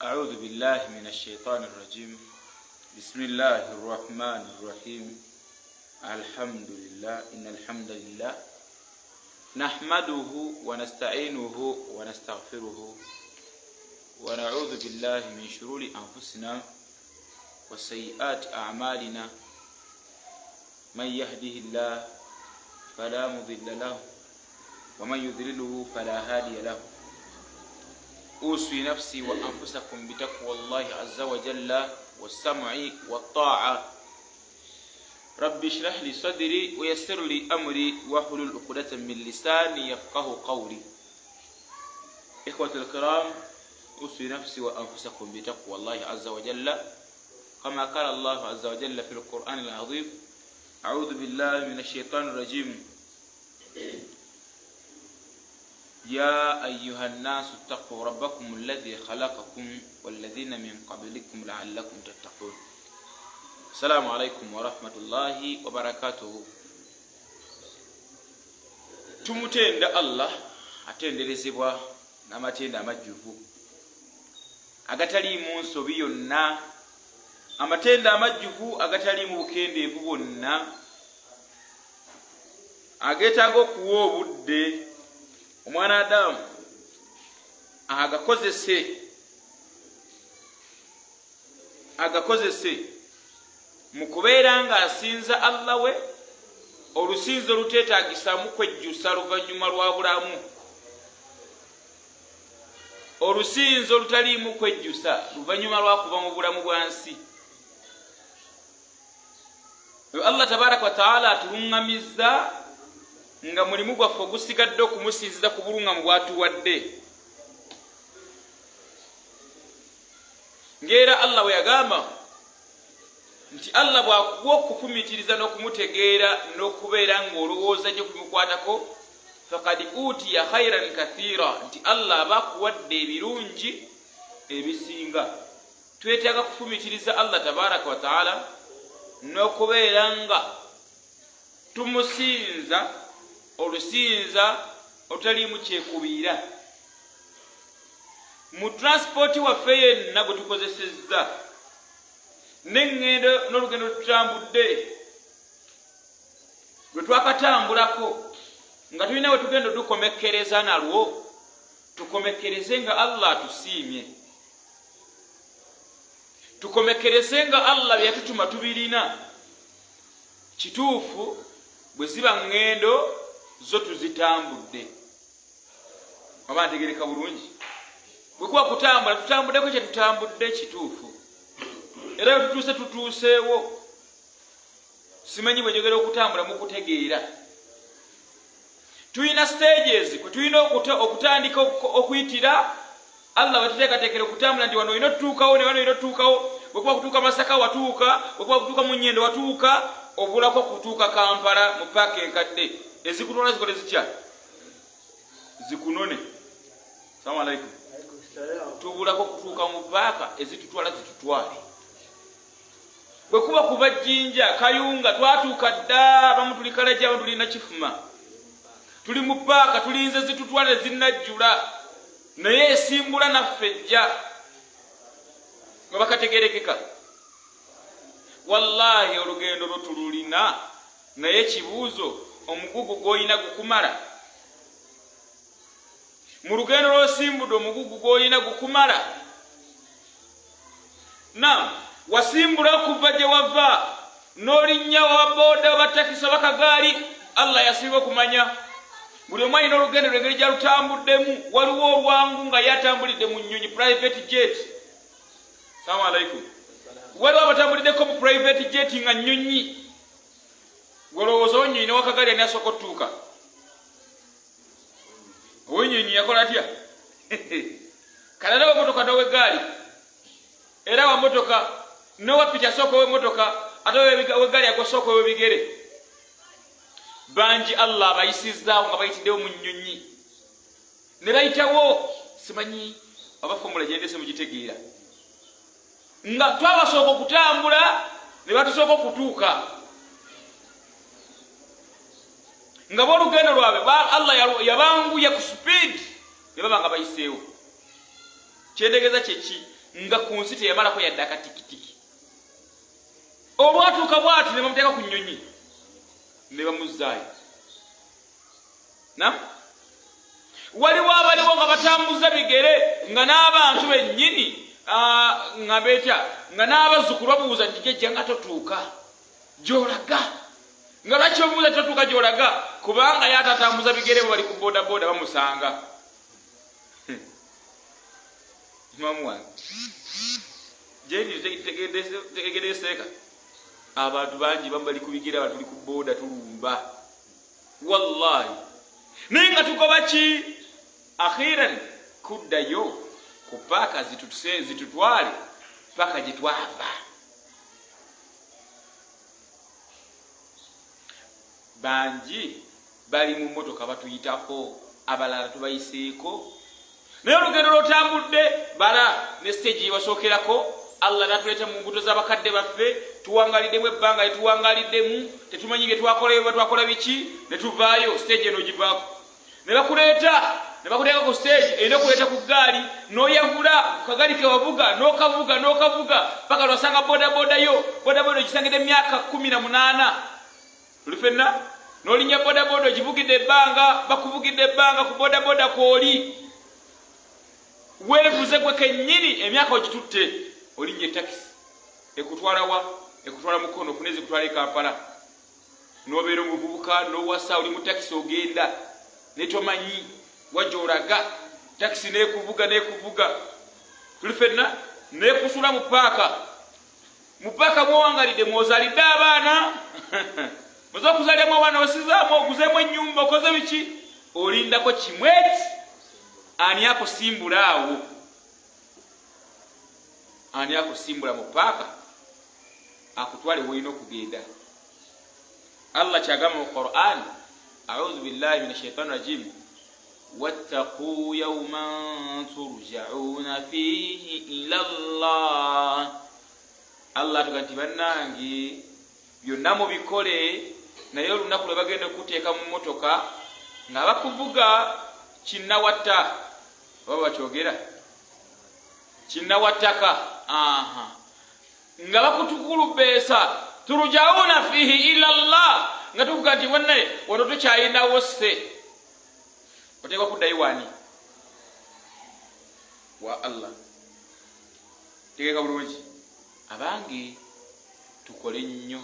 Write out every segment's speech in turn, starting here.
أعوذ بالله من الشيطان الرجيم بسم الله الرحمن الرحيم الحمد لله إن الحمد لله نحمده ونستعينه ونستغفره ونعوذ بالله من شرور أنفسنا وسيئات أعمالنا من يهده الله فلا مضل له ومن يضلله فلا هادي له أوصي نفسي وأنفسكم بتقوى الله عز وجل والسمع والطاعة رب اشرح لي صدري ويسر لي أمري واحلل عقدة من لساني يفقه قولي إخوة الكرام أوصي نفسي وأنفسكم بتقوى الله عز وجل كما قال الله عز وجل في القرآن العظيم أعوذ بالله من الشيطان الرجيم يا أيها الناس اتقوا ربكم الذي خلقكم والذين من قبلكم لعلكم تتقون السلام عليكم ورحمة الله وبركاته tumutenda allah atenderezebwa n'amatendo amajjuvu agataliimu nsobi yonna amatendo amajjuvu agataliimu bukendeevu bwonna ageetaaga okuwa obudde omwana adamu agakozese agakozese mu kubeera ng'asinza allah we olusinza oluteetaagisamu kwejjusa luvannyuma lwa bulamu olusinza olutaliimu kwejjusa luvannyuma lwa kuva mu bulamu bwa nsi Oyo Allah tabaraka wataala atuluŋŋamizza nga mulimu gwaffe ogusigadde okumusinziza ku buluŋŋamu bwatuwadde ng'era Allah bwe yagamba nti Allah bw'akuwa okufumiitiriza n'okumutegeera n'okubeera ng'olowooza nnyo kubimukwatako fakad utiya khairan kathira nti Allah aba akuwadde ebirungi ebisinga twetaaga kufumitiriza allah tabaraka wataala n'okubeera nga tumusinza olusinza olutaliimu kyekubiira mu transport waffe yenna gwe tukozesezza n'eŋŋendo n'olugendo lwetutambudde lwe twakatambulako nga tulina we tugenda odukomekkereza nalwo tukomekkereze nga allah atusiimye tukomekereze nga allah byeyatutuma tubirina kituufu bwe ziba ŋŋendo zo tuzitambudde oba ntegereka bulungi bwe kuba kutambula tutambuddeko kye tutambudde kituufu era bwe tutuuse tutuuseewo simanyi bwe njogera okutambula mukutegeera tulina stages kwe tulina okutandika okuyitira allah wetuteekateekera okutambula nti wano olina otutuukawo ne wano olina otutuukawo bwekuba kutuuka masaka watuuka bwekuba kutuuka mu nyendo watuuka obulako kutuuka kampala mu paaka enkadde ezikutwala zikole zitya zikunone salamu alaikum tubulako kutuuka mu paaka ezitutwala zitutwale bwe kuba kuva jjinja kayunga twatuuka dda abamu tuli kalaja abamu tulina kifuma tuli mu paaka tulinze zitutwale zinajjula naye esimbula naffe ejja nga bakategerekeka wallahi olugendo lwo tululina naye ekibuuzo omugugu gwolina gukumala mu lugendo lwosimbudde omugugu gwolina gukumala Nam wasimbula okuva gye wava n'olinnya owa booda oba takisi oba kagaali Allah yasinga okumanya buli omu alina olugendo lwe engeri gyalutambuddemu waliwo olwangu nga ye atambulidde mu nnyonyi private jet salamu alaikum waliwo abatambuliddeko mu private jet nga nnyonyi gwolowooza owennyonyi newakagaali ani asooka otutuuka owenyonyi yakola atya kale ate wemotoka nowegaali era wamotoka nowapiki asooka owemotoka ate wegaali agosooka owebigere bangi allah abayisizaawo nga bayitiddewo mu nyonyi ne bayitawo simanyi oba fomula gyendese mugitegeera nga twabasooka okutambula ne batusooka okutuuka nga bolugendo lwabwe allah yabanguya ku speed ne baba nga bayiseewo kyentegeeza kyeki Nga ku nsi teyamalako yadde akatikitiki. Olwatuuka bwati ne bamuteeka ku nnyonyi ne bamuzzaayo. Nam waliwo abaliwo nga batambuza bigere nga n'abantu bennyini nga beetya nga n'abazzukulu babuuza nti jjajja nga totuuka gy'olaga, nga lwaki bamubuuza totuuka gy'olaga? Kubanga ye atatambuza bigere bwe bali ku bodaboda bamusanga. Imamu wange jendi tegedeseeka abantu bangi bamu bali ku bigere, abantu tuli ku boda tulumba wallahi, naye nga tugoba ki? Akhiran kuddayo ku paaka zitutwale paka gye twava. Bangi bali mu mmotoka batuyitako, abalala tubayiseeko, naye olugendo lwotambudde bala ne stage yewasookerako. Allah natuleeta mu mbuto z'abakadde baffe, tuwangaliddemu ebbanga lyetuwangaliddemu, tetumanyi bye twakolayo oba twakola biki, ne tuvaayo. Stage eno ogivaako ne bakuleeta ne bakuteeka ku stage erina okuleeta ku ggaali, n'oyavula ku kagaali ke wavuga n'okavuga n'okavuga paka lwasanga bodaboda yo. Bodaboda ogisangidde emyaka 18 tuli fenna, n'olinnya bodaboda ogivugidde ebbanga, bakuvugidde ebbanga ku bodaboda kw'oli weevuze gwe kennyini emyaka ogitutte, olinnya etakisi ekutwala wa? Ekutwala Mukono, ofune ezikutwala e Kampala, n'obeera omuvubuka n'owasa, oli mu takisi ogenda ne tomanyi wa gy'olaga, takisi n'ekuvuga n'ekuvuga tuli fenna n'ekusula mu paaka. Mu paaka mwowangalidde mwozalidde abaana, oza okuzaliramu abaana, osizaamu, oguzeemu ennyumba, okoze biki, olindako kimwe eki ani akusimbula awo? Ani akusimbula mu paaka akutwale wolina okugenda? Allah kyagamba mu Quran, audhu billahi min ashaitani rajim, wattaquu yauman turjauna fihi ila llah. Allah atuga nti bannange byonna mubikole, naye olunaku lwe bagenda okukuteeka mu mmotoka nga bakuvuga kinnawatta, oba bakyogera kinnawattaka, aha, nga bakutukulubeesa, turjauna fihi ila llah, nga tukuga nti wannaye wano tukyayinawo sse, oteekwa kuddayo wani? Wa Allah. Tegeeka bulungi abange, tukole nnyo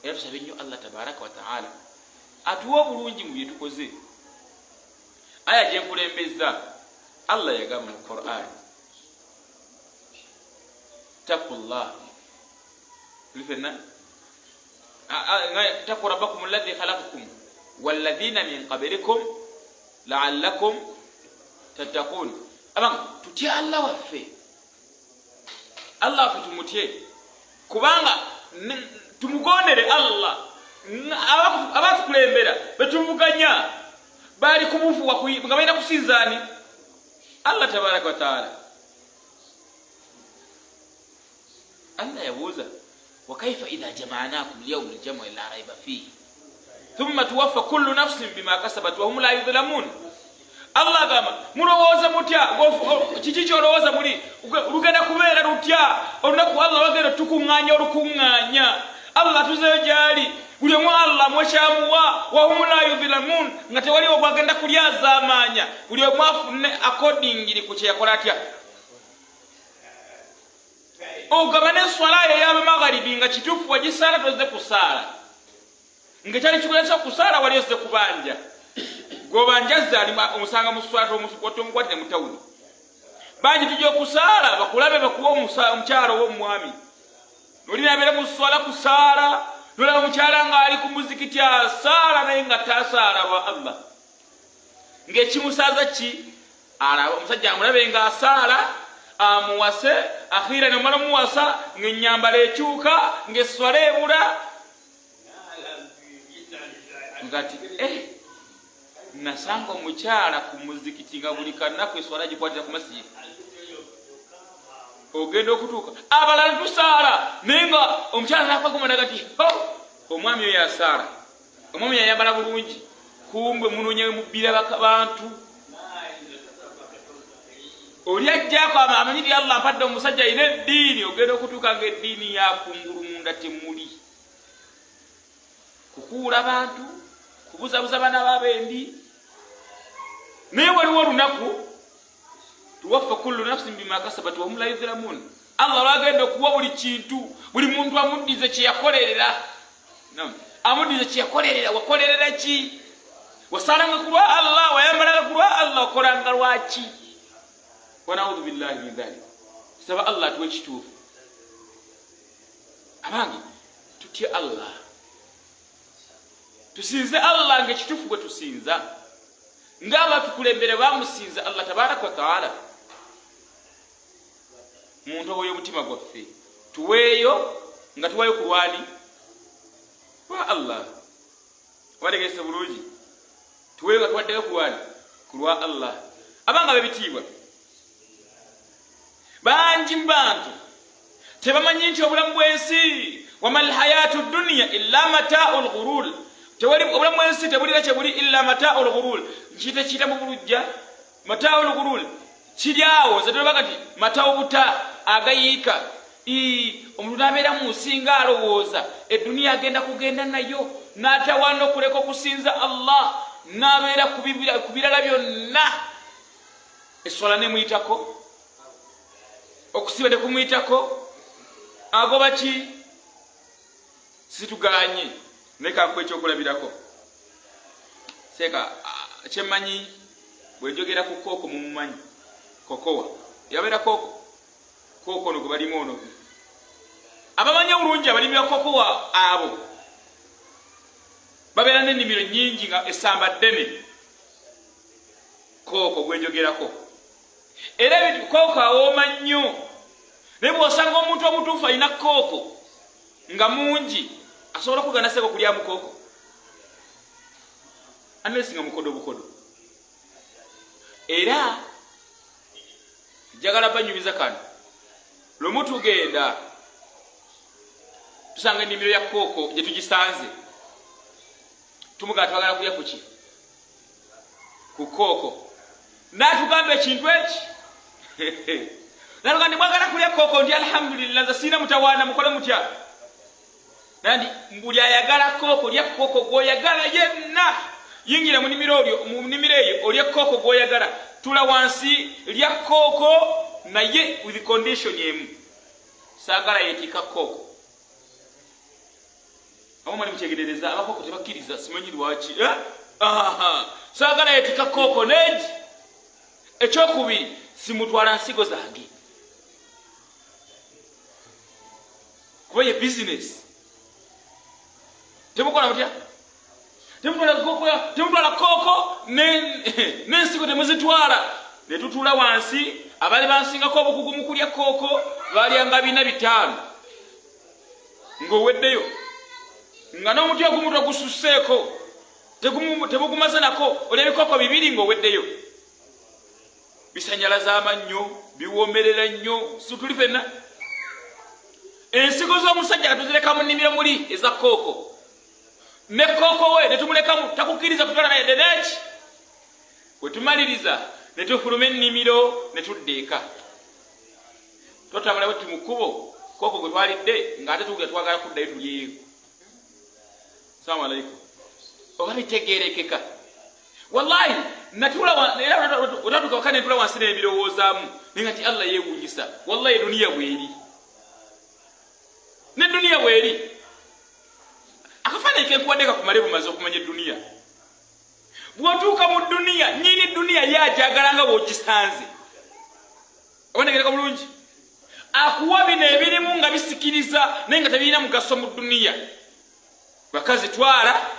era tusabe nnyo Allah tabaraka wataala atuwe obulungi mu bye tukoze. Aya gyenkulembeza, Allah yagamba mu Quran, taqullah, tuli fenna, taku rabbakum alladhi khalaqakum walladhina min qablikum laallakum tattaqun. Abanga tutye Allah waffe, Allah waffe tumutye, kubanga tumugondere Allah. Abatukulembera betuvuganya bali kubufu nga balina kusinzaani Allah tabaraka wataala. Allah yabuuza, wakaifa idha jamanakum liyaumi ljamui la raiba fihi thumma tuwaffa kullu nafsin bima kasabat wahum la yudhlamun. Allah agamba, mulowooza mutya? Kiki kyolowooza muli lugenda kubeera lutya olunaku Allah bagenda tukuŋŋaanya olukuŋŋaanya? Allah tuzeyo gyali buli omu Allah mwekyamuwa, wahum la yudhlamun, nga tewaliwo gwagenda kulyazaamaanya, buli omu afune accordingly ku kyeyakola atya. Ogaba n'eswala eyo ey'abamagharibi nga kituufu wagisaala, tozze kusaala nga kyali kikulesa kusaala, wali ozze kubanja gwobanjazza ali omusanga mu swala tomukwatire mu tawuni. Bangi tujja okusaala bakulabe bakuwa omukyalo oba omwami, noli nabeera mu swala kusaala, nolaba omukyala ng'ali ku muzikiti asaala naye nga tasaala lwa Allah, ng'ekimusaaza ki? Alaba omusajja amulabe ng'asaala amuwase, akhiira nomala omuwasa ng'ennyambala ekyuka, ng'esswala ebula, ngati eh, nasanga omukyala ku muzikiti nga buli kanaku eswala gikwatira ku masijidi. Ogenda okutuuka abalala tusaala, naye nga omukyala nakwagumanaga nti omwami oyo asaala, omwami yayambala bulungi, kumbwe munoonya mubbira bantu. Oli ajjako amanyi ti Allah mpadde omusajja alina eddiini, ogenda okutuuka nga eddiini yakungulu munda temuli kukuula bantu, kubuzabuza baana babendi. Naye waliwo olunaku tuwaffa kullu nafsin bima kasabat wahum la yudhlamun, Allah lwagenda okuwa buli kintu, buli muntu amuddize kyeyakolerera, amuddize kyeyakolerera. Wakolerera ki? Wasalanga ku lwa Allah, wayambalanga ku lwa Allah, wakolanga lwaki? Wanaudhu billahi min dhalik. Saba Allah atuwe ekituufu. Abange, tutye Allah, tusinze Allah nga ekituufu bwe tusinza, ng'abatukulembere bamusinza Allah tabaraka wataala. Mu ntobo y'omutima gwaffe tuweeyo nga tuwayo ku lwani lwa Allah. Wategese bulungi, tuweeyo nga tuwaddeyo ku lwani? Ku lwa Allah. Abanga bebitiibwa, bangi mu bantu tebamanyi nti obulamu bw'ensi, wama lhayatu duniya illa matau lghurul, tewali obulamu bw'ensi tebulira kyebuli illa matau lghurul. Nkiyita kiyita mu bulujja matau lghurul, kiri awo nze tolabaga nti matawo buta agayiika. Omuntu n'abeera mu nsi nga alowooza eduniya agenda kugenda nayo, n'atawaana okuleka okusinza Allah, n'abeera ku birala byonna, eswala nemuyitako, okusiba tekumuyitako, agoba ki? Situganye, naye kankuwa ekyokulabirako. Seeka kyemmanyi bwe njogera ku kooko, mumumanyi kokowa yabeera kooko, kooko ono gwe balimu ono, abamanyi obulungi abalimi ba kokowa abo babeera n'ennimiro nnyingi nga essamba ddene. Kooko gwenjogerako, era ebintu kooko awooma nnyo, naye bw'osanga omuntu omutuufu alina kooko nga mungi, asobola okugana seeka okulyamu kooko unless nga mukodo bukodo. Era njagala banyumiza kano. Lumu tugenda tusanga ennimiro ya kooko gye tugisanze, tumugamba twagala kulya kuki? Ku kooko. N'atugamba ekintu eki, natugamba nti mwagala kulya kooko? Nti alhamdulillah, nze siina mutawaana, mukole mutya? Nandi buli ayagala kooko, lya kooko gwoyagala yenna, yingira mu nimiro olyo, mu nimiro eyo olye kooko gwoyagala, tula wansi lya kooko, naye with condition emu, saagala yetika kooko. Abo mwali mukyegerereza, abakooko tebakkiriza, simanyi lwaki, eh? Saagala yetika kooko neegi. Ekyokubiri, simutwala nsigo zange, kuba ye bizinesi. Temukola mutya? Temutwala kooko n'ensigo, temuzitwala. Ne tutuula wansi, abaali bansingako obukugu mu kulya kooko balyanga bina bitaano ng'oweddeyo, nga n'omuti ogumu togususseeko, tebugumaze nako, olya ebikooko bibiri ng'oweddeyo. Bisanyalaza amannyo, biwoomerera nnyo. Situli fenna ensigo z'omusajja nga tuzireka mu nnimiro muli eza kooko, ne kooko we ne tumulekamu, takukkiriza kutwala naye deneki. Bwe tumaliriza ne tufuluma ennimiro ne tudda eka, twatambula bwetuti mu kkubo, kooko gwe twalidde ng'ate tuwulira twagala kuddayo tulyeyo. Salamu alaikum. Oba bitegerekeka? Wallahi natula era otatuka wakati netula wansi nebirowoozaamu, naye nga ti Allah yeewuunyisa. Wallahi eduniya bweri, neduniya bweri. Akafaananyi kenkuwadde kakumale bumaze okumanya eduniya. Bw'otuuka mu duniya, nyini duniya ye ajagala nga bw'ogisanze. Oba bulungi, akuwa bino ebirimu nga bisikiriza, naye nga tebirina mugaso mu duniya. Bakazi twala,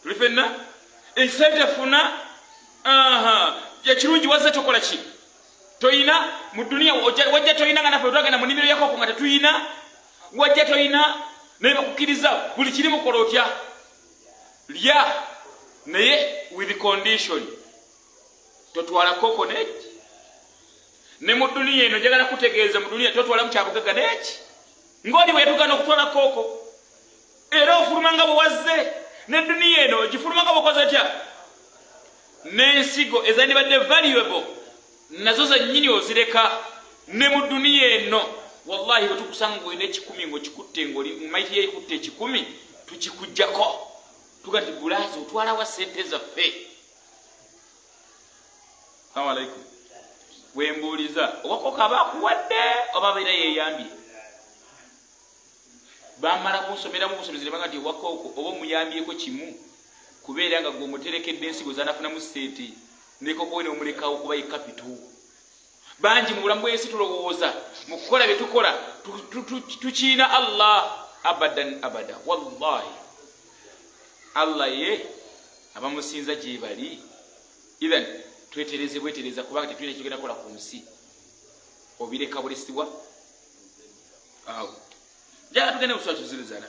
tuli fenna, esente funa, ekirungi wazze tokola ki? Toyina mu duniya. Wajja toyina, nga naffe twagenda mu nimiro yakoko nga tetuyina. Wajja toyina, naye bakukkiriza buli kiri. Mukola otya? Lya, naye with condition, totwala koko neki. Ne mu duniya eno njagala kutegeeza, mu duniya totwalamu kyabugagga neki, ng'oli bwe yatugana okutwala kooko. Era ofuluma nga bwe wazze, neduniya eno ogifuluma nga bwekoze tya? N'ensigo ezandibadde valuable. Nazo zennyini ozireka ne mu duniya eno. Wallahi bwe tukusanga ng'olina ekikumi ng'okikutte ng'oli mu maiti yekutte ekikumi, tukikuggyako tuga nti bulaazi otwalawa sente zaffe. Salamu alaikum. Wembuuliza owako kaba akuwadde oba abeera yeyambye? Bamala kunsomeramu busomezi ne baga nti owako oba omuyambyeko kimu kubeera nga gwe omuterekedde ensigo zanafunamu sente nekokowe nomulekawo kuba ye kapito. Bangi mu bulamu bw'ensi tulowooza mu kukola bye tukola tukiina Allah abadan abada. Wallahi Allah ye abamusinza gyebali. Ithan twetereze bwetereza kubanga tetulina kigenda kukola ku nsi, obireka bulesibwa awo. Njagala tugende mu sura tuzilzala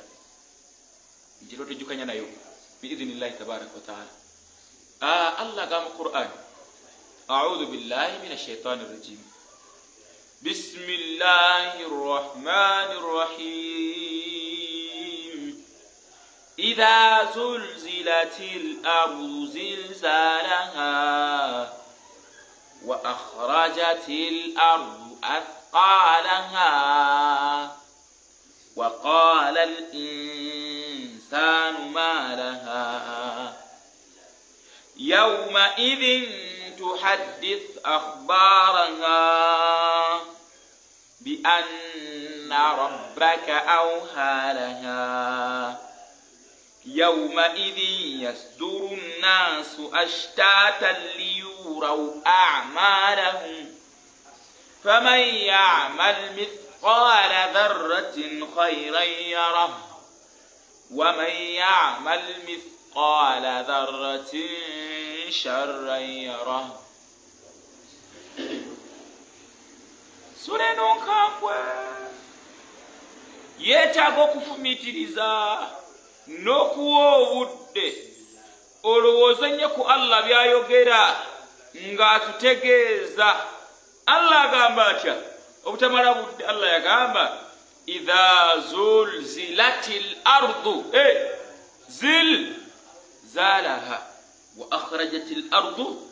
nti lwetujjukanya nayo biidhinillahi tabaraka wataala. Allah agamba mu Quran, audhu billahi min ashaitani rajim, bismillahi rrahmani rrahim, idha zulzilat lardu zilzalaha wa akhrajat lardu athqalaha wa qala al-insanu ma laha yawmaidhin tuhaddith akhbaraha bi anna rabbaka awha laha yawmaidhin yasduru nnasu ashtatan liyuraw a'malahum faman ya'mal mithqala dharratin khayran yarah wa man ya'mal mithqala dharratin sharran yarah. Sura eno nkambwe, yeetaaga okufumiitiriza n'okuwa obudde olowooze nnyo ku Allah by'ayogera ng'atutegeeza. Allah agamba atya obutamala budde? Allah yagamba idha zulzilatil ardu zil zalaha wa akhrajatil ardu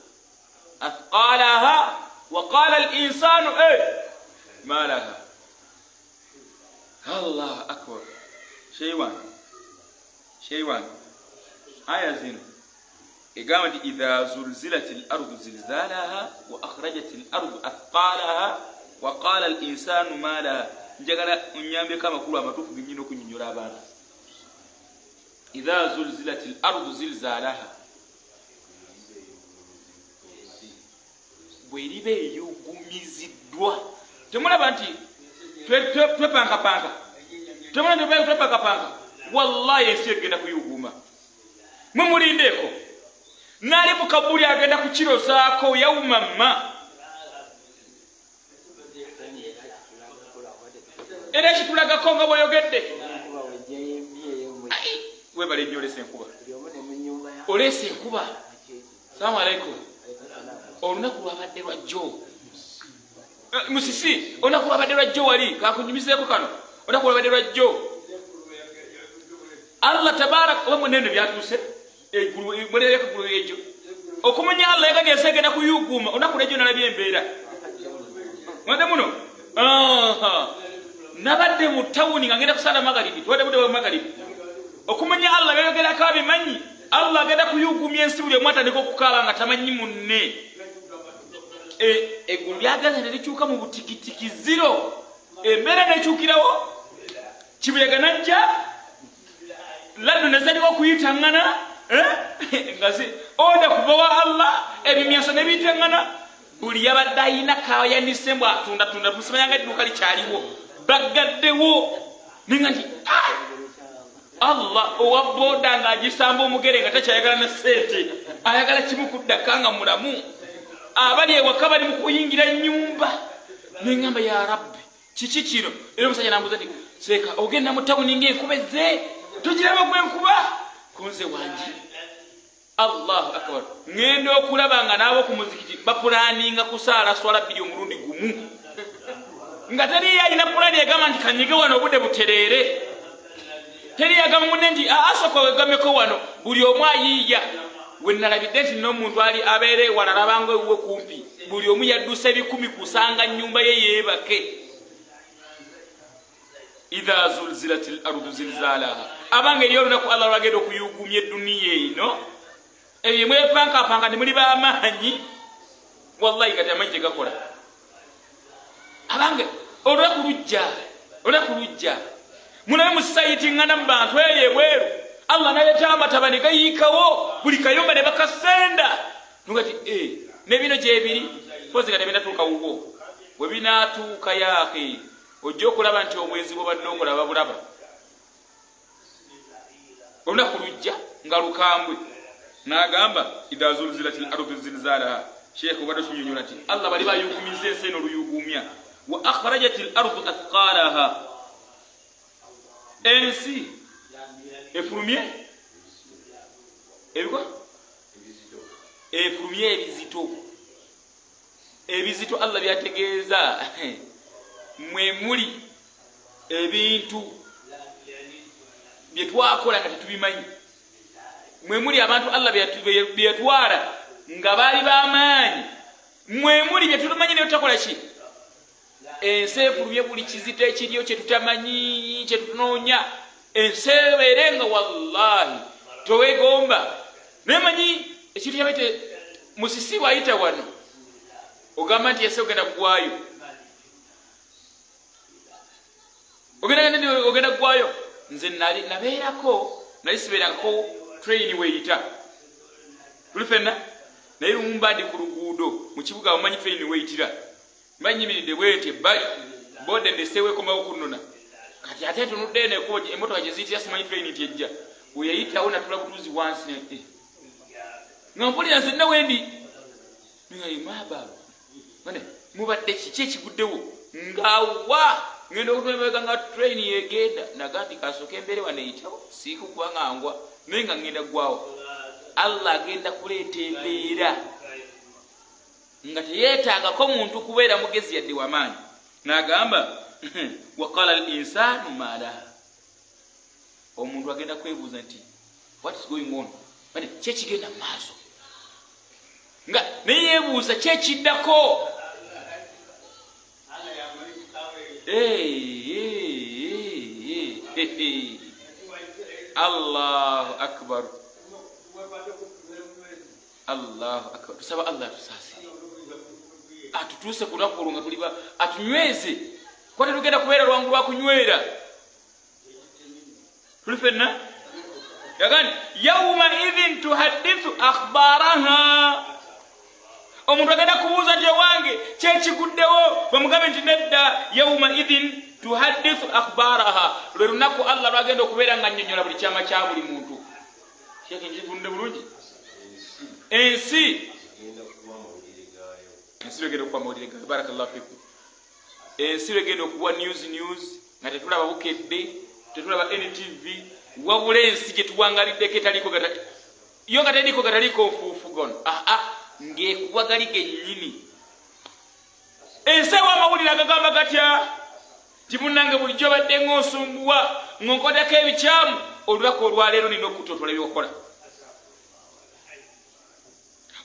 athqalaha wa qala al insanu ma laha. Allah akbar. Shaywan aya zino egamba nti idha zulzilatil ardu zilzalaha wa akhrajatil ardu athqalaha wa qala al insanu ma laha. Njagala onyambeko amakulu amatuufu gennyini okunyonnyola abantu. Idha zulzilatil ardu zilzalaha, bweriba eyugumiziddwa. Temulaba nti twepankapanka, temulaba nti twepankapanka. Wallahi ensi egenda kuyuguma, mwe mulindeeko. Nali mu kabuli agenda kukirozaako yaumamma era kitulagako nga bw'oyogedde. Webale nnyo, olese enkuba, olese enkuba. Salamu alaikum. Olunaku lwabadde lwajjo musisi, olunaku lwabadde lwajjo wali kakunyumizeeko kano. Olunaku lwabadde lwajjo Allah tabaraka oba munene byatuuse eggulu mulereko eggulu egyo okumanya Allah yagambye ensi egenda kuyuguuma. Olunaku lwejjo nalabye embeera mwadde muno. Nabadde mu tawuni nga ngenda kusaala magaribi, tubadde budde bwa magaribi. Okumanya Allah byayogerako abimanyi. Allah agenda kuyugumya ensi, buli omu atandika okukaaba nga tamanyi munne. Eggulu lyagaza ne likyuka mu butikitiki ziro, embeera nekyukirawo, kibuyaga najja laddu nezaliwo okuyitaŋŋana nga oda kuva wa Allah, ebimyanso ne biyitaŋŋana. Buli yabadde ayina kayanise mbw atundatunda musimanyanga edduuka likyaliwo, baggaddewo. Ninga nti Allah owa boda ng'agisamba omugere nga takyayagala na ssente, ayagala kimu kuddaka nga mulamu. Abali ewaka bali mu kuyingira nnyumba. Neŋŋamba ya Rabbi, kiki kino? Era omusajja nambuuza nti seeka ogenda mu tawuni ng'enkuba ezze, togiraba gwenkuba kunze wangi. Allahu akbar. Ŋŋenda okulaba nga n'abo ku muzikiti bapulaninga kusaala swala bbiri omulundi gumu, nga teriyo alina pulani egamba nti kanyige wano obudde butereere. Teri yagamba munne nti asooka wegameko wano. Buli omu ayiiya. Wenalabidde nti n'omuntu ali abeera ewala alabanga ewuwe kumpi, buli omu yaddusa ebikumi kusanga nnyumba ye yeebake. Idha zulzilat l ardu zilzalaha, abanga eri olunaku Allah lwagenda okuyugumya eduniya eno, ebyo mwepankapanka nemuli bamaanyi, wallahi kati amanyi tegakola. Abange olunaku lujja, olunaku lujja, mulabe musayitingana mu bantu eyo ebweru, Allah naleeta amataba ne gayiikawo buli kayumba ne bakasenda nugati eh, nebino gyebiri pozi nga tebinatuuka wuwo. Bwe binaatuuka yaahi, ojja okulaba nti obwenzi bwobadde okola babulaba. Olunaku lujja nga lukambwe. N'agamba idha zulzilat l ardu zilzalaha. Sheekh obadde okinyonyola nti Allah bali bayugumiza ensi eno oluyugumya, wa akhrajat l ardu athqalaha, ensi efulumye ebikwa, efulumye ebizito. Ebizito Allah byategeeza mwe muli ebintu bye twakola nga tetubimanyi, mwe muli abantu Allah bye yatwala nga baali b'amaanyi, mwe muli bye tutamanyi naye tutakola ki. Ensi efulumye buli kizito ekiriyo kye tutamanyi, kye tutunoonya. Ensi ebeere nga wallahi towegomba. Naye manyi ekintu kyabaite musisi bwayita wano ogamba nti ensi ogenda kugwayo, ogenda kugwayo. Nze nali nabeerako, nali sibeerangako train weeyita, tuli fenna, naye lumba ndi ku luguudo mu kibuga, omanyi train weeyitira, mba nyimiridde bwenti ebbali, boda endeseewo ekomawo kunnona. Kati ate ntunudde eno ekubo emotoka gye ziyitira, simanyi train nti ejja. Bwe yayitawo natula butuuzi wansi eh, nga mpulira nzenna wendi nga mubadde kiki ekiguddewo, ngawa ngenda okutumebega nga train yegenda. Naga nti kasooka embeere wano eyitawo, siika okuba nga ngwa, naye nga ngenda ggwawo. Allah agenda kuleeta embeera nga teyeetaagako muntu kubeera mugezi yadde wamaanyi. N'agamba waqala al insanu maalaha, omuntu agenda kwebuuza nti what is going on, kyekigenda mu maaso, nga naye yeebuuza kyekiddako. Allahu akbar, Allahu akbar. Tusaba Allah atusaasire, atutuuse ku lunaku olwo nga tuliba, atunyweze, kuba tetugenda kubeera lwangu lwa kunywera. Tuli fenna yagandi yauma idhin tuhadithu akhbaraha. Omuntu agenda kubuuza nti owange kyekiguddewo, bamugambe nti nedda. Yauma idhin tuhadithu akhbaraha, lwe lunaku Allah lwagenda okubeera nga nnyonnyola buli kyama kya buli muntu. Sheekh, nkivunde bulungi? Ensi ensi lwegenda okuwa amawulire gayo. Barakallahu fikum. Ensi lwegenda okuwa news, news nga tetulaba Bukedde, tetulaba NTV, wabula ensi gye tuwangaliddeko etaliko yo nga teriko gataliko nfuufu gono, aa ng'ekuwa gali gennyini. Ensi ewa amawulire agagamba gatya nti munnange bulijjo badde ng'osumbuwa ng'onkodako ebikyamu, olunaku olwaleero nina okutotola ebyokukola,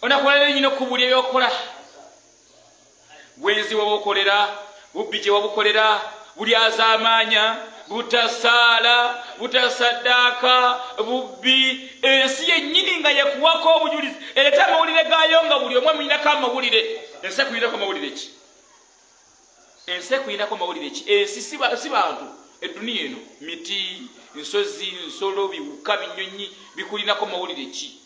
olunaku olwaleero nyina okubuulya ebyokukola. Bwenzi webukolera, bubbi gye wabukolera, bulyazaamaanya, butasaala, butasaddaaka, bubbi. Ensi yennyini nga yekuwako obujulizi, ereeta amawulire gaayo nga buli omu amuyinako amawulire. Ensi ekuyinako amawulire ki? Ensi ekuyinako mawulire ki? Ensi si bantu, eduniya eno, miti, nsozi, nsolo, biwuka, binyonyi, bikulinako mawulire ki?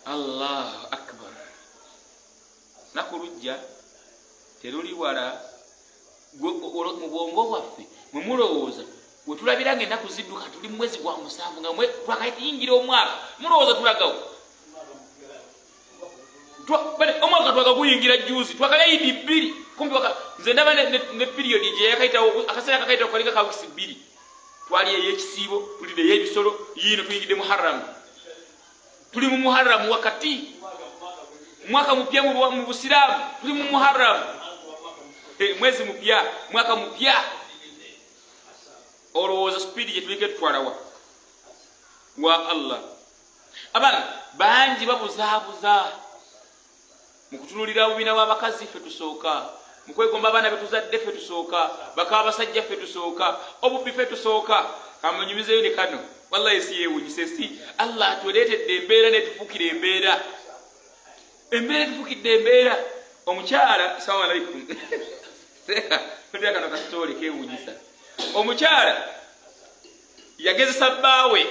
Allahu akbar. Naku lujja, teruli wala. Mu bwongo bwaffe mwe mulowooza wetulabira nga ennaku zidduka, tuli mu mwezi gwa musanvu nga twakayingira omwaka, mulowooza tulagawo omwaka twakaguyingira juzi, twakalya idi bbiri kumpi. Nze ndaba ne period gyeyakayitawo, akaseera kakayitawo kalinga ka wikisi 2. Twali ey'ekisiibo, tulidde ey'ebisolo, yiino tuyingidde Muharamu, tuli mu Muharamu wakati, mwaka mupya mu Busiraamu, tuli mu Muharamu, mwezi mupya, mwaka mupya. Olowooza sipiidi gye tuliko etutwalawa wa Allah? Abaana bangi babuzaabuza mu kutunulira bubina bw'abakazi, ffe tusooka mu kwegomba abaana betuzadde, ffe tusooka baka abasajja, ffe tusooka obubbi, ffe tusooka. Kamunyumizeyo ne kano, wallahi si yeewunyisa ensi. Allah atuleetedde embeera netufuukira embeera, embeera etufukidde embeera. Omukyala, salamu alaikum, kano kasitoole kewunyisa. Omukyala yagezesa bbaawe,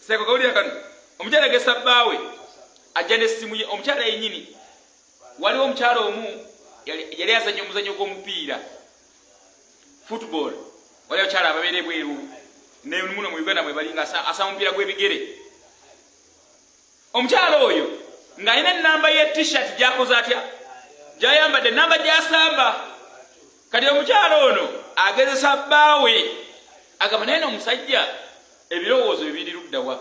sekakawulira kano. Omukyala yagezesa bbaawe, ajja nessimu ye omukyala yenyini. Waliwo omukyala omu yali azanya omuzanyo gw'omupiira, football. Waliwo abakyala ababeera ebweru nemuno mu Uganda mwe bali, nga asamba omupiira gw'ebigere. Omukyala oyo ng'alina enamba ye T-shirt gyakoze atya, gyayambadde, enamba gyasamba. Kati omukyala ono agezesa bbaawe, agamba naye noomusajja ebirowoozo bibiri luddawa?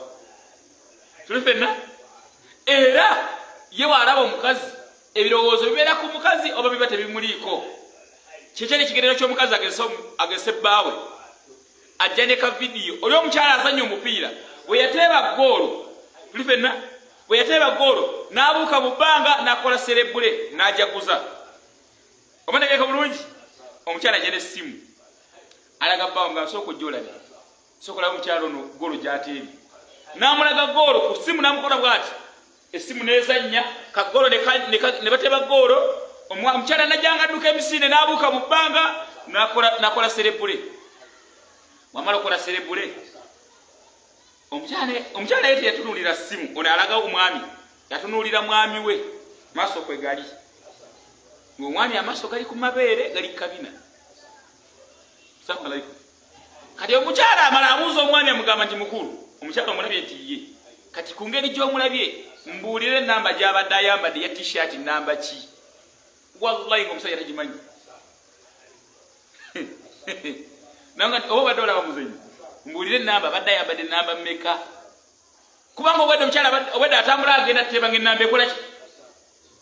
Tuli fenna. Era ye bw'alaba omukazi, ebirowoozo bibeera ku mukazi oba biba tebimuliiko? Kyekyali ekigerero ky'omukazi agezese bbaawe. Ajja ne ka vidiyo oli omukyala azanya omupiira, bwe yateeba goolo, tuli fenna, bwe yateeba goolo n'abuuka mu bbanga n'akola celebrate, n'ajaguza. Oba ntegeka bulungi? Omukyala ajja n'essimu, alaga bbaawe nga sooka ojja olabe, sooka olaba omukyala ono goolo gy'ateebye. N'amulaga goolo ku ssimu, n'amukola bw'ati, essimu n'ezannya kagoolo, ne bateeba goolo. Omukyala najjanga adduka emisinde n'abuuka mu bbanga n'akola celebrate. Wamala okukola celebrate, omukyala ye teyatunuulira ssimu. Ono alaga omwami, yatunuulira mwami we maaso kwe gali, ngaomwami amaaso gali ku mabeere, gali kabina. Salamu alaikum. Kati omukyala amala abuuza omwami, amugamba nti, "Mukulu, omukyala omulabye?" Nti, "Ye." "Kati ku ngeri gy'omulabye, mbuulire enamba gy'abadde ayambadde ya T-shirt, namba ki?" Wallahi nga omusajja tagimanyi. Nanga oba obadde olaba muzanyi, mbuulire enamba abadde ayambadde, namba mmeka? Kubanga obwedde omukyala obwedde atambula agenda teeba nga enamba ekola ki,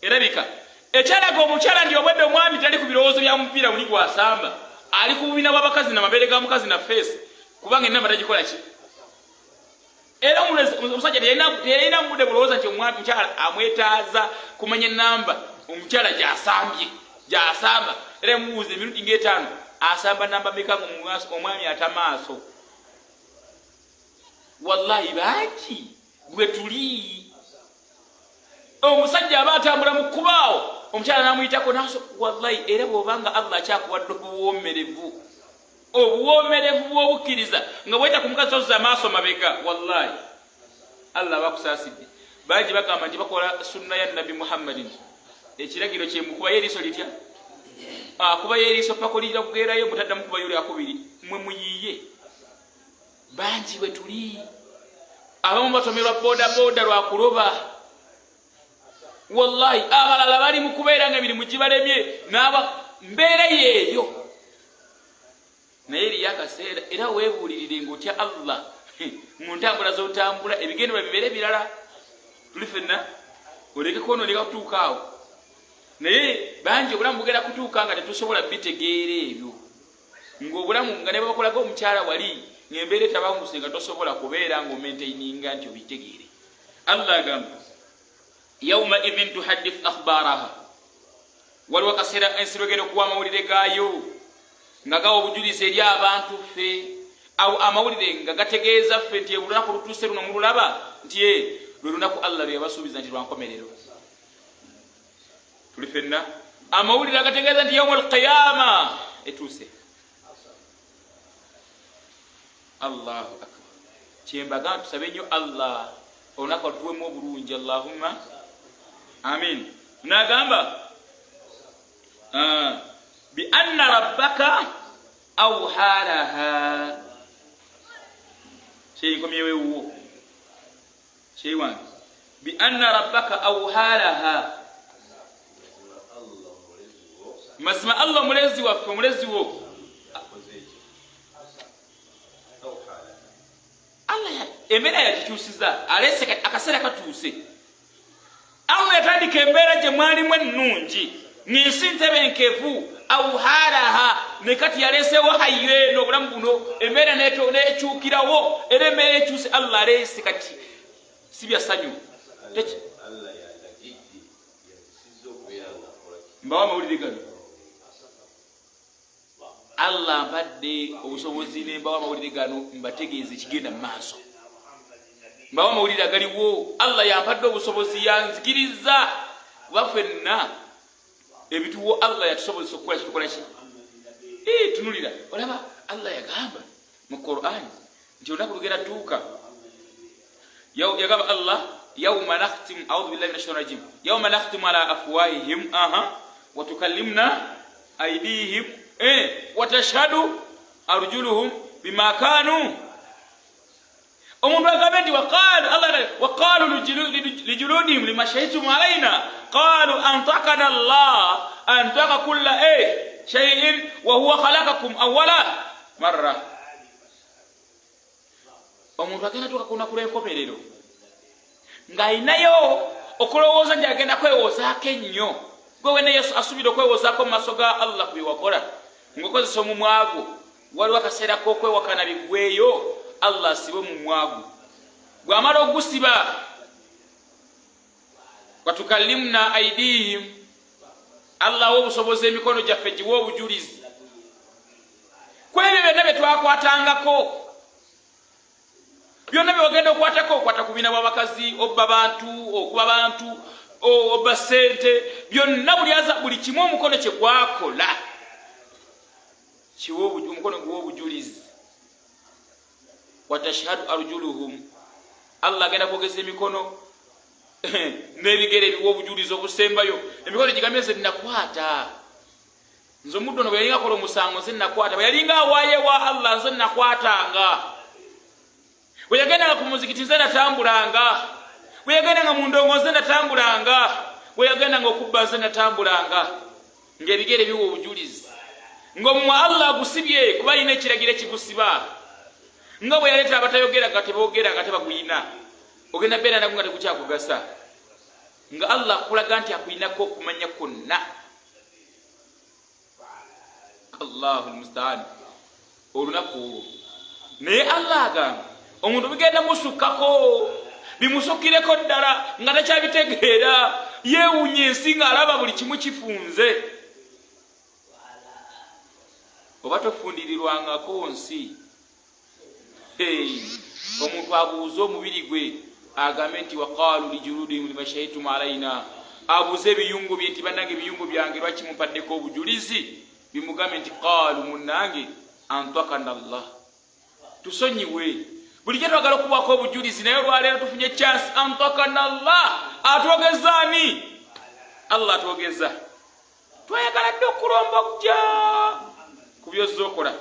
erabika. Ekyalaga omukyala nti obwedde omwami tali ku birowoozo bya mupiira buli gwasamba, ali ku bubina bw'abakazi na mabeere ga mukazi na face, kubanga enamba tagikola ki. Era omusajja teyalina mudde bulowooza nti omukyala amwetaaza kumanya enamba omukyala gyasambye, gyasamba. Era emubuuza emirundi ngaetaano, asamba namba meka, nga omwami atamaaso. Wallahi bangi bwe tuli. Omusajja aba atambula mu kkubaawo, omukyala namuyitako naso. Wallahi era bwobanga Allah akyakuwadde obuwoomerevu, obuwoomerevu bw'obukkiriza, nga bweta ku mukazi tozuza amaaso mabega, wallahi Allah abakusaasidde. Bangi bagamba nti bakola sunna ya Nabbi Muhammadin, ekiragiro kyemukubayo eriiso litya? Akubayo eriiso paka olirira kugerayo, mutaddamu kubayo lyakubiri. Mwe muyiiye. Bangi bwe tuli. Abamu batomerwa boda boda lwakuloba, wallahi. Abalala bali mu kubeera nga emirimu gibalemye n'aba mbeera yeeyo. Naye eriyo akaseera era weebuulirire ng'otya Allah mu ntambula z'otambula, ebigendera bibeere birala. Tuli fenna, oleke kwonooneka kutuuka awo. Naye bangi obulamu bugenda kutuuka nga tetusobola bitegeera ebyo, ng'obulamu nga ne babakolaga omukyala wali ng'embeera etabanguse, nga tosobola kubeera ng'omaintaininga nti obitegeere. Allah agamba, "Yauma idhin tuhaddith akhbaraha." Waliwo akaseera ensi lwegenda okuwa amawulire gaayo, nga gawa obujulizi eri abantu ffe. Awo amawulire nga gategeeza ffe nti olunaku lutuuse luno mululaba nti e lwe lunaku Allah lwe yabasuubiza nti lwankomerero. Tuli fenna. Amawulire agategeeza nti yaumu alqiyama etuuse. Allahu akbar. Kyembaga tusabe nnyo Allah olunaku atuwemu obulungi. Allahumma amin. Nagamba, "Bi anna rabbaka awha laha." Kyeyinkomyewo ewuwo kyewange. "Bi anna rabbaka awha laha." Mazima Allah omulezi waffe, omulezi wo, Allah embeera yagikyusiza, alese akaseera katuuse. Allah yatandika embeera gye mwalimu ennungi, ng'ensi ntebenkevu. Awhalaha. Ne kati yaleesewo hayo eno obulamu buno, embeera nekyukirawo, era embeera ekyuse. Allah aleese kati si bya ssanyu. Mbawa amawulire gano, Allah mpadde obusobozi nembawa amawulire gano, mbategeeza ekigenda mu maaso, mbawa amawulire agaliwo. Allah yampadde obusobozi, yanzikiriza, kuba ffenna ebituwo Allah yatusobozesa okukola kitukola ki. Tunulira, olaba Allah yagamba mu Quran nti olunaku lugenda tuuka, yagamba Allah yauma nakhtimu, audhu billahi minash shaitani rajim, yauma nakhtimu ala afwahihim, aha, watukallimna aidihim, watashhadu arjuluhum bima kanu. Omuntu agambe nti waqalu, Allah waqalu lijuludihim lima shahidtum alaina qalu antakana Allah antaka kulla shay'in wa huwa khalaqakum awwala marra. Omuntu agenda tuuka ku lunaku lw'enkomerero ng'alinayo okulowooza nti agenda kwewozaako ennyo. Gwe wena Yesu asuubira okwewozaako mu maaso ga Allah ku byewakola ng'okozesa omumwa gwo, waliwo akaseera k'okwewakana biggweeyo, Allah asibe omumwa gwo. Bw'amala ogusiba, watukallimna aidihim, Allah awa obusobozi emikono gyaffe giwe obujulizi ku ebyo byonna bye twakwatangako, byonna byewagenda okwatako, okwata ku bina bw'abakazi, obba bantu, okuba bantu, obba ssente, byonna buli kimu omukono kye gwakola kiwe omukono guwa obujulizi. Watashhadu arjuluhum, Allah agenda kwogeza emikono n'ebigere ebiwa obujulizi obusembayo. Emikono gigambye nze nakwata, nze omuddu ono bwe yalinga akola omusango nze nakwata, bwe yalinga awaayo ewa Allah nze nakwatanga, bwe yagendanga ku muzikiti nze natambulanga, bwe yagendanga mu ndongo nze natambulanga, bwe yagendanga okubba nze natambulanga. Ng'ebigere biwa obujulizi ng'omumwa Allah agusibye kuba alina ekiragiro ekigusiba, nga bwe yaleeta abatayogera nga teboogera nga tebaguyina, ogenda beera nagwo nga tegukyakugasa, nga Allah akulaga nti akuyinako okumanya kwonna. Allahu lmustaan. Olunaku olwo naye Allah agamba omuntu bigenda musukkako, bimusukkireko ddala nga takyabitegeera, yeewunya ensi ng'alaba buli kimu kifunze. Oba tofundirirwangako nsi, omuntu abuuze omubiri gwe agambe nti waqaalu lijuludihim lima shahidtum alaina, abuuze ebiyungo bye nti bannange ebiyungo byange lwaki mumpaddeko obujulizi? Bimugambe nti qaalu munnange antakana Allah, tusonyiwe, bulijjo twagala okubaako obujulizi, naye olwaleero tufunye chance. Antakana Allah, atwogeza ani? Allah atwogeza. Twayagala dde okulombojja ku byozza okola,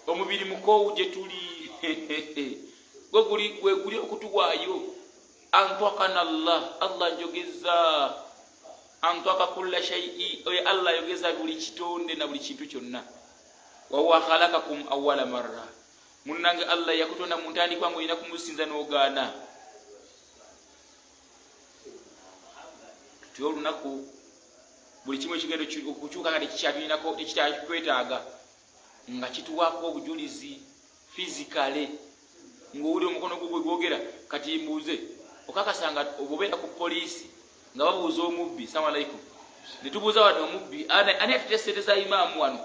omubiri mukoowu gye tuli, gwe guli okutuwaayo. Antakana Allah, Allah njogeza, antaka kulla shaii, oyo Allah ayogeza buli kitonde na buli kintu kyonna. Wahuwa khalakakum awala marra, munnange Allah yakutonda mu ntandikwa ng'olina kumusinza n'ogaana. Tutye olunaku buli kimu ekigenda okukyuka nga tekikyatulinako, tekikyakwetaaga, nga kituwaako obujulizi fizikale, ng'owulira omukono gwo gwe gwogera. Kati mbuuze, okakasa nga obubeera ku poliisi nga babuuza omubbi, salamu alaikum, ne tubuuza wano omubbi ani atute sente za imaamu wano,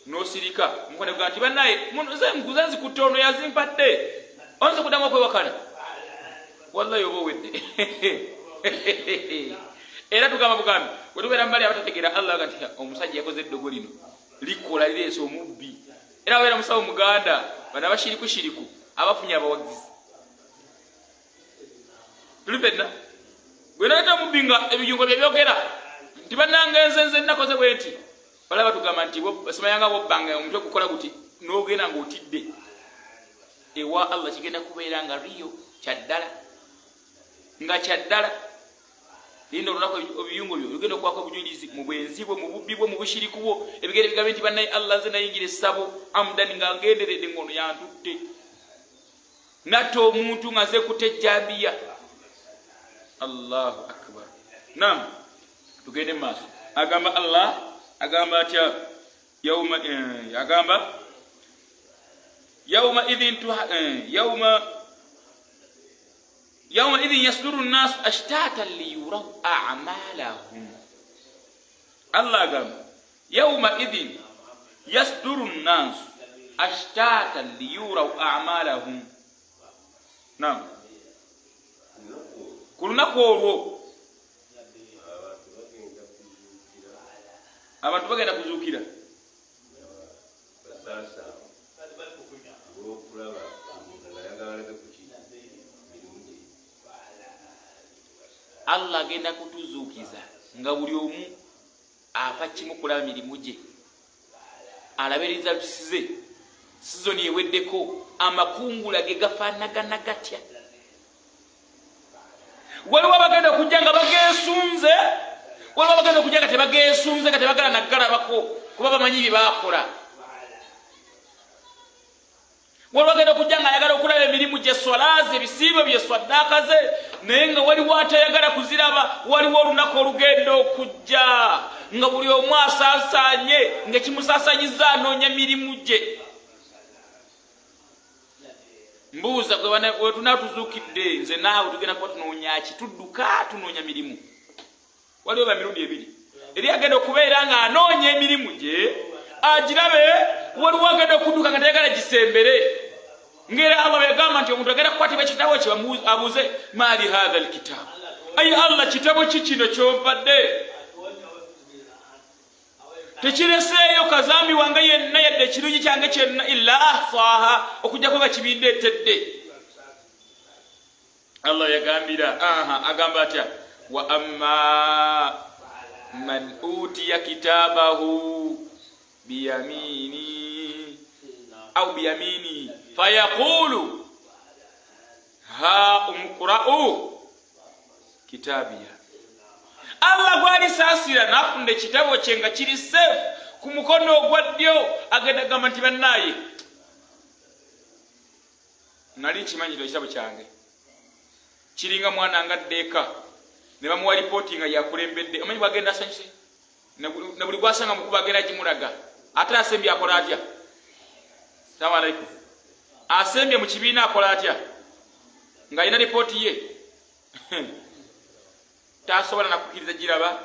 n'osirika, omukono gwa nti bannaye nze nze nzikutte, ono yazimpadde, oyinza okuddamu okwewakana? Wallahi oba owedde. Era tugamba bugambi bwe tubeera mubali abatategeera Allah ga nti omusajja yakoze eddogo lino likola lireese omubbi. Era abeera musawo muganda, bano abashirikushiriku abafunye abawagizi, tuli fenna gwe naleeta omubbi nga ebiyungo bye byogera nti bannange nze nze nakoze bwe nti, balaba tugamba nti simayanga bobbanga omutwe gukola guti n'ogenda ng'otidde ewa Allah, kigenda kubeera nga riyo kyaddala, nga kyaddala. Linda olunaku ebiyungo byo bigenda okuwako obujulizi mu bwenzi bwo, mu bubbi bwo, mu bushiriku bwo. Ebigere bigambe nti bannaye Allah nze nayingira essabo amudani nga ngenderedde ng'ono yantutte, natta omuntu nga nze kutta ejjambiya. Allahu akbar. Nam tugende mu maaso, agamba Allah Agamba atya? Yauma eh, agamba yauma idhin eh, yauma yauma idhin yasduru nnasu ashtatan liyuraw amalahum. Allah agamba yauma idhin yasduru nnasu ashtatan liyuraw amalahum. Nam, ku lunaku olwo abantu bagenda kuzuukira Allah agenda kutuzuukiza nga buli omu afa kimu kulaba mirimu gye, alabe results ze, sizoni eweddeko amakungula ge gafaanagana gatya. Waliwo abagenda okujja nga bageesunze, waliwo abagenda okujja nga tebageesunze, nga tebagala naggalabako kuba bamanyi bye baakola. Waliwo agenda okujja nga ayagala okulaba emirimu gye, swala ze, ebisiibo bye, swaddaaka ze, naye nga waliwo atayagala kuziraba. Waliwo olunaku olugenda okujja nga buli omu asaasaanye, nga ekimusaasanyiza anoonya mirimu gye. Mbuuza gwe, wetunatuzuukidde nze naawe tugenda kuba tunoonya ki? Tudduka tunoonya mirimu. Waliwo ba mirundi ebiri: eri agenda okubeera ng'anoonya emirimu gye agirabe, waliwo agenda okudduka nga tayagala gisembere. Ngera Allah bweyagamba nti omuntu agenda kukwatibwa ekitabo kye abuuze, maali hatha alkitabu, ayi Allah, kitabo ki kino kyompadde? Tekireseeyo kazambi wange yenna yadde ekirungi kyange kyonna, illa ahsaha, okujjako nga kibindeetedde. Allah yagambira aha, agamba atya? Wa amma man utiya kitabahu biyamini au biyamini fayaqulu ha umqra'u kitabiya. Allah gwalisaasira nafunda ekitabo kye nga kiri safe ku mukono ogwa ddyo, agenda gamba nti bannaaye, nali nkimanyi kino ekitabo kyange kiringa mwana nga ddeeka ne bamuwa lipooti nga yakulembedde. Omanyi bwagenda asanyuse na buli gwasanga mukuba agenda gimulaga. Ate asembye akola atya? Salamu alaikum. Asembye mu kibiina akola atya ng'alina lipooti ye? Tasobola nakukkiriza giraba.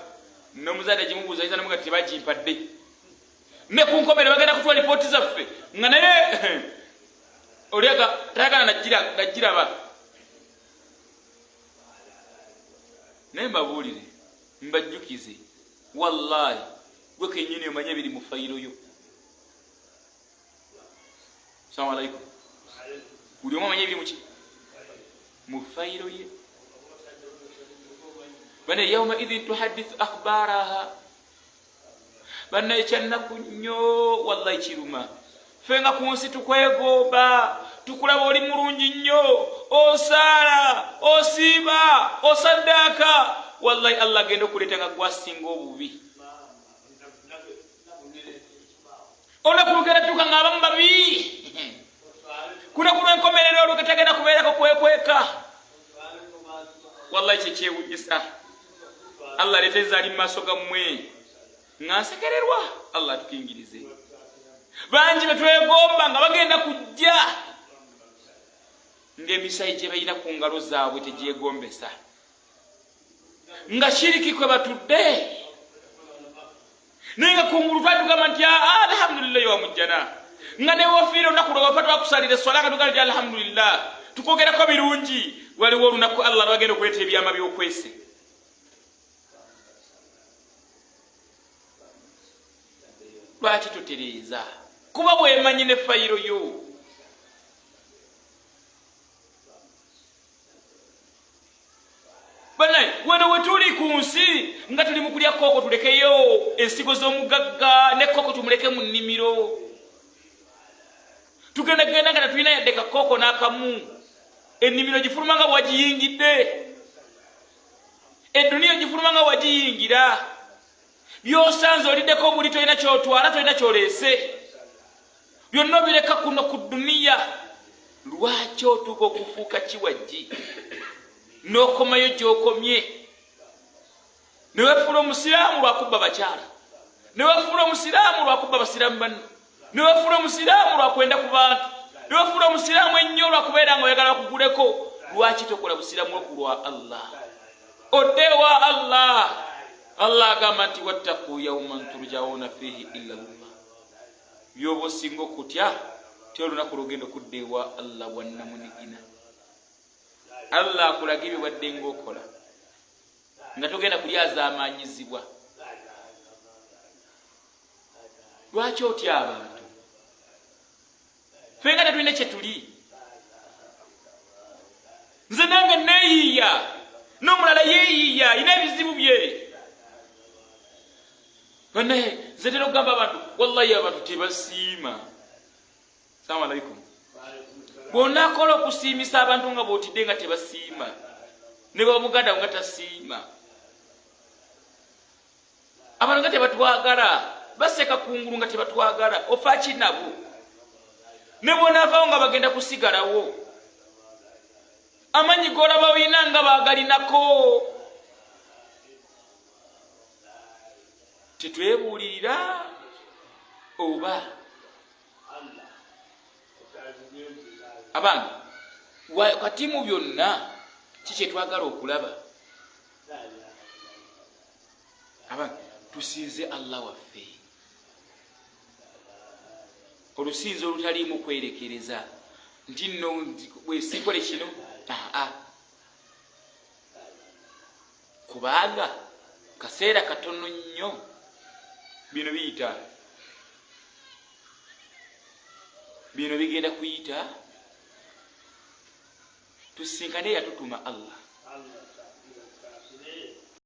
N'omuzadde agimubuuza ayinza namuga tebagimpadde. Ne ku nkomere bagenda kutuwa lipooti zaffe nga naye olyaga tayagala nagiraba. Naye mbabuulire, mbajjukize, wallahi gwe kenyini omanye ebiri mu fayiro yo. Salamu alaikum. Buli omu amanye ebiri muki mu fayiro ye. Bane yauma idhin tuhadithu akhbaraha. Bannaye, kyannaku nnyo, wallahi kiruma. Ffe nga ku nsi tukwegomba, tukulaba oli mulungi nnyo, osaala, osiiba, osaddaaka. Wallahi Allah agenda okuleeta nga gwasinga obubi. Olunaku lugenda tuuka nga abamu babi kunaku lwenkomerero oluketagenda kubeerako kwekweka. Wallahi kyekyewunyisa, Allah leeta ezaali mu maaso gammwe nga nsekererwa. Allah atukingirize. Bangi betwegomba nga bagenda kujja ng'emisayi gye balina ku ngalo zaabwe tegyegombesa, nga shiriki kwe batudde, naye nga kungulu twatugamba nti ah, alhamdulillah wamujjana, nga newafiira olunaku lwewafa twakusalira eswala nga tugamba nti alhamdulillah, tukwogerako birungi. Waliwo olunaku Allah lwagenda okuleeta ebyama by'okwese. Lwaki totereeza? Kuba wemanyi ne fayiro yo. Banaye, wano wetuli ku nsi nga tuli mu kulya kooko, tulekeyo ensigo z'omugagga ne kooko tumuleke mu nnimiro. Tugenda genda nga tetulina yadde kakooko n'akamu. Ennimiro gifuluma nga wagiyingidde, eduniya gifuluma nga wagiyingira. Byosanze oliddeko buli, tolina kyotwala, tolina kyoleese, byonna obireka kuno ku duniya. Lwaki otuuka okufuuka kiwajji n'okomayo gy'okomye newefuula omusiraamu lwakubba bakyala, Newefuula omusiraamu lwakubba basiraamu banno, newefuula omusiraamu lwakwenda ku bantu, newefuula omusiraamu ennyo lwakubeera nga oyagala bakuguleko. Lwaki tokola busiraamu ku lwa Allah? Odde ewa Allah. Allah agamba nti wattaqu yauman turjauna fihi illa llah. Byoba osinga okutya ti olunaku lwogenda okudda ewa Allah wannamunigina. Allah akulaga ebyo wadde ngaokola nga togenda kulyazaamanyizibwa. Lwaki otya abantu? Ffe nga tetulina kyetuli. Nze nange neeyiiya, n'omulala yeeyiiya, alina ebizibu bye. Banaye nze ntera okugamba abantu, wallahi abantu tebasiima. Salamu alaikum. Bw'onaakola okusiimisa abantu nga bw'otidde nga tebasiima, ne bwa muganda nga tasiima, abantu nga tebatwagala, baseka kungulu nga tebatwagala, ofa ki nabo? Ne bw'onaavaawo nga bagenda kusigalawo, amanyi g'olaba olina nga baagalinako. Tetwebuulirira oba abange kati mu byonna ki kyetwagala okulaba? Abange, tusinze Allah waffe olusinza olutaliimu kwerekereza nti nno bwesikole kino, aa, kubanga kaseera katono nnyo bino biyita, bino bigenda kuyita, tusinkane yatutuma Allah.